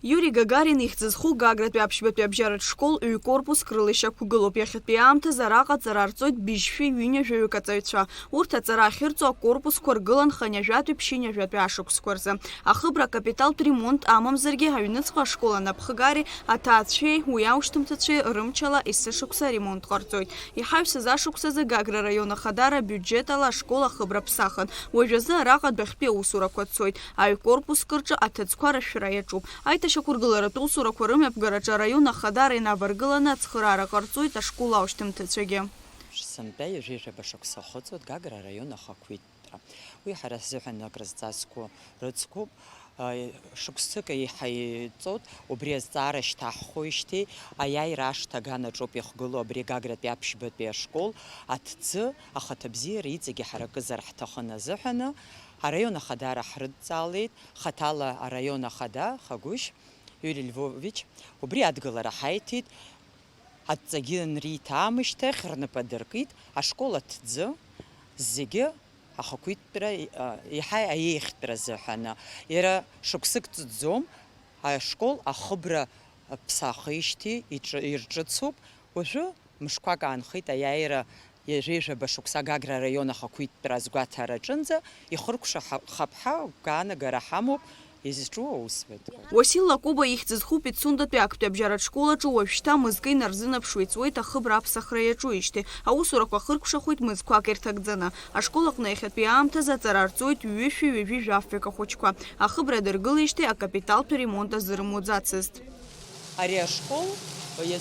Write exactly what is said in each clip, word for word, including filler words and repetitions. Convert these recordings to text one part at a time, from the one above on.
Иури Гагарин ихьӡ зху Гагратәи аԥшьбатәи абжьаратә школ ҩ-корпуск рыла ишьақәгылоуп. Иахьатәи аамҭазы араҟа аҵара арҵоит быжьшәи ҩынҩажәаҩык аҵаҩцәа. Урҭ аҵара ахьырҵо акорпусқәа ргылан хынҩажәатәи ԥшьынҩажәатәи ашықәсқәа рзы. Ахыбра акапиталтә ремонт амамзаргьы, аҩныҵҟа ашкол анапхгареи аҭаацәеи уи аушьҭымҭацәеи рымчала есышықәса аремонт ҟарҵоит. Иҳаҩсыз ашықәсазы Гагра араион ахадара абиуџьет ала ашкол ахыбра ԥсахын. Уажәазы араҟа адәахьтәи аусурақәа цоит. Аҩ-корпуск рҿы аҭыӡқәа рышәра иаҿуп. Аиҭашьақәыргыларатә усурақәа рымҩаԥгараҿы араион ахадара инаваргыланы ацхыраара ҟарҵоит ашкол аушьҭымҭацәагьы. Сынтәа ҩажәижәаба шықәса ахыҵуеит Гагра араион ахақәиҭра. Уи ҳара ҳзыҳәан акрызҵазкуа рыцқәоуп. Шықәсык еиҳа иҵоит, убри азҵаара шьҭаҳхуеижьҭеи аиааира ашҭа аганаҿоуп иахгылоу абри Гагратәи аԥшьбатәи ашкол аҭӡы, ахаҭабзиара иҵегьы ҳаракызар ҳҭахын азыҳәаны, араион ахадара ҳрыдҵаалеит, хаҭала араион ахада, Хагәышь Иури Львович, убри адгылара ҳаиҭеит. Адҵагьы анриҭа аамышьҭахь рнапы адыркит, ашкол аҭӡы зегьы ахақәиҭтәра, а, иаҳа аиеихьтәра азыҳәаны. Иара шықәсык ҵӡом, ашкол ахыбра ԥсахижьҭеи иҿы-, ирҿыцуп. Уажәы мышқәак аанхеит аиааира ҩажәижәаба шықәса Гагра араион ахақәиҭтәра азгәаҭара аҿынӡа, ихыркәша ҳа-, хаԥҳа гәаанагара ҳамоуп, изҿу аусбарҭақәа. Уасил Лакоба ихьӡ зху Пицундатәи актәи абжьаратә школ аҿы уажәшьҭа мызкы инарзынаԥшуа иҵуеит ахыбра аԥсахра иаҿуижьҭеи. Аусурақәа хыркәшахоит мызқәак ирҭагӡаны. Ашкол аҟны иахьатәи аамҭазы аҵара арҵоит ҩышәи ҩажәи жәаф-ҩык ахәыҷқәа. Ахыбра дыргылеижьҭеи акапиталтә ремонт азы рымуӡацызт. Ари ашкол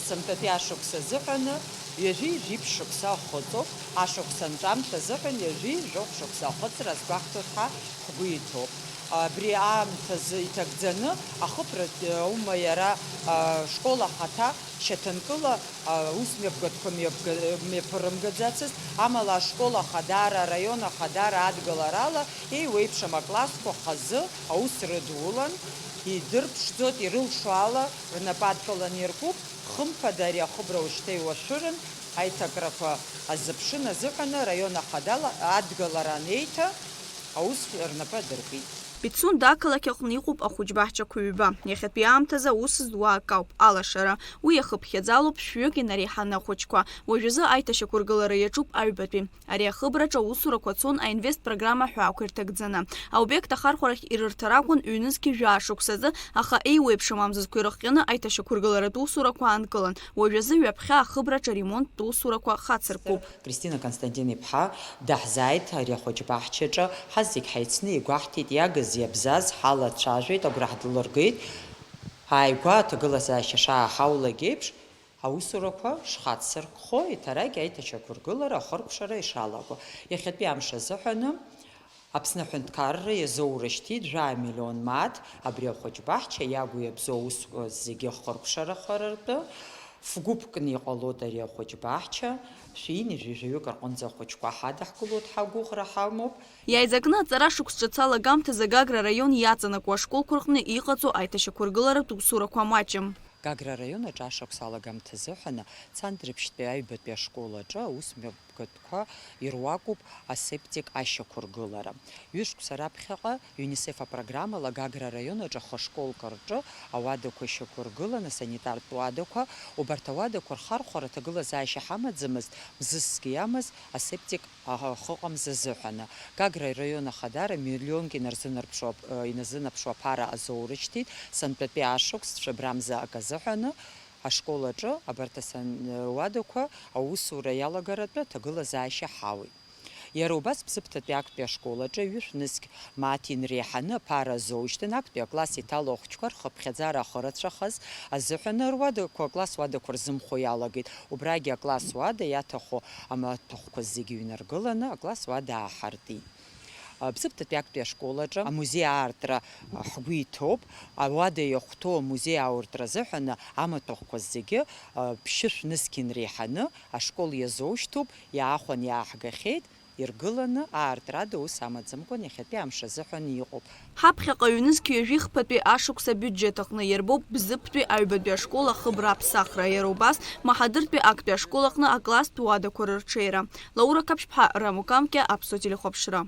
сынтәатәи ашықәс азыҳәаны ҩажәи жәиԥшь шықәса ахыҵоуп, ашықәс анҵәамҭа азыҳәан ҩажәи жәохә шықәса ахыҵра азгәаҳҭоит ҳәа ҳгәы иҭоуп. Абри аамҭазы иҭагӡаны ахыбра аума иара, а, школ ахаҭа шьаҭанкыла, а, ус мҩаԥгатәқәа мҩаԥга-, мҩаԥырымгаӡацызт, амала ашкол ахадара, араион ахадара адгыларала еиуеиԥшым аклассқәа хазы аус рыдулан, идырԥшӡоит, ирылшо ала рнапы адкыланы иркуп, хымԥада ари ахыбра ушьҭа иуашәырын, аиҭакрақәа азыԥшын азыҳәаны араион ахадала адгылара анеиҭа, аус рнапы адыркит. Пицунда ақалақь аҟны иҟоуп ахәыҷбаҳчақәа ҩба. Иахьатәи аамҭазы аус зуа акы ауп, алашара. Уи иахыԥхьаӡалоуп шәҩык инареиҳаны ахәыҷқәа. Уажәазы аиҭашьақәыргылара иаҿуп аҩбатәи. Ари ахыбраҿы аусурақәа цон аинвест программа ҳәаақәа ирҭагӡаны. Аобиект ахархәарахь ирырҭар акәын ҩнызқьи жәаа шықәсазы, аха еиуеиԥшым амзызқәа ирыхҟьаны аиҭашьақәыргыларатә усурақәа аанкылан. Уажәазы ҩаԥхьа ахыбраҿы аремонттә усурақәа хацыркуп. Кристина Константин-иԥҳа даҳзааит ари ахәыҷбаҳчаҿы, ҳазегь ҳаицны игәаҳҭеит, иагыз, иабзаз ҳалацәажәеит, агәра ҳлыргеит. Ааигәа аҭагылазаашьа шааҳаулагь еиԥш, аусурақәа шхацыркхо, еиҭарагь аиҭашьақәыргылара ахыркәшара ишалаго. Иахьатәи амш азыҳәаны Аԥсны аҳәынҭқарра иазоурышьҭит жәаа миллион мааҭ абри ахәыҷбаҳча иагу иабзоу аусқәа зегьы ахыркәшарахара ртәы. Фгәыԥкны иҟалоит ари ахәыҷбаҳча, шәи ҩажәи жәаҩык рҟынӡа ахәыҷқәа ҳадаҳкылоит, ҳагәыӷра ҳамоуп. Иааизакны аҵара шықәс ҿыц алагамҭазы Гагра араион иаҵанакуа ашколқәа рҟны иҟаҵоу аиҭашьақәыргыларатә усурақәа маҷым. Гагра араион аҿы ашықәс алагамҭа азыҳәаны Цандрыԥшьтәи аҩбатәи ашкол аҿы аус мҩаԥгатәқәа ируакуп асептик ашьақәыргылара. Ҩышықәса раԥхьаҟа ЮНИСЕФ апрограммала Гагра араион аҿы хышколк рҿы ауадақәа шьақәыргыланы, асанитартә уадақәа, убарҭ ауадақәа рхархәара аҭагылазаашьа ҳамаӡамызт, мзызс иамаз асептик аха ыҟамыз азыҳәаны. Гагра араион ахадара миллионк инарзынарԥшуа, э, иназынаԥшуа аԥара азоурышьҭит, сынтәатәи ашықәс цәыбрамза акы азыҳәаны ашкол аҿы абарҭ асан-, э, уадақәа аусура иалагаратәы аҭагылазаашьа ҳауеит. Иара убас Бзыԥҭатәи актәи ашкол аҿы ҩышә нызқь мааҭ инреиҳаны аԥара азоужьҭын, актәи акласс иҭало ахәыҷқәа рхыԥхьаӡара ахырацәахаз азыҳәаны руадақәа акласс уадақәа рзымхо иалагеит. Убрагьы акласс уада иаҭаху амаҭәахәқәа зегьы ҩнаргыланы, акласс уада ааҳартит. Бзыԥҭатәи актәи ашкол аҿы амузеи аартра ҳгәы иҭоуп. Ауада иахәҭоу амузеи ауртра азыҳәаны амаҭәахәқәа зегьы ԥшьышә нызқь инреиҳаны ашкол иазоушьҭуп, иаахәан иааҳгахьеит, иргыланы, аартра ада ус амаӡамкәан иахьатәи амш азыҳәан иҟоуп. Ҳаԥхьаҟа ҩнызқь ҩажәи хԥатәи ашықәс абиуџьет аҟны иарбоуп Бзыԥтәи аҩбатәи ашкол ахыбра аԥсахра, иара убас Маҳадыртәи актәи ашкол аҟны акласстә уадақәа рырҽеира. Лаура Қаԥшьԥҳа, Раму Камкьа, Аԥсуа телехәаԥшра.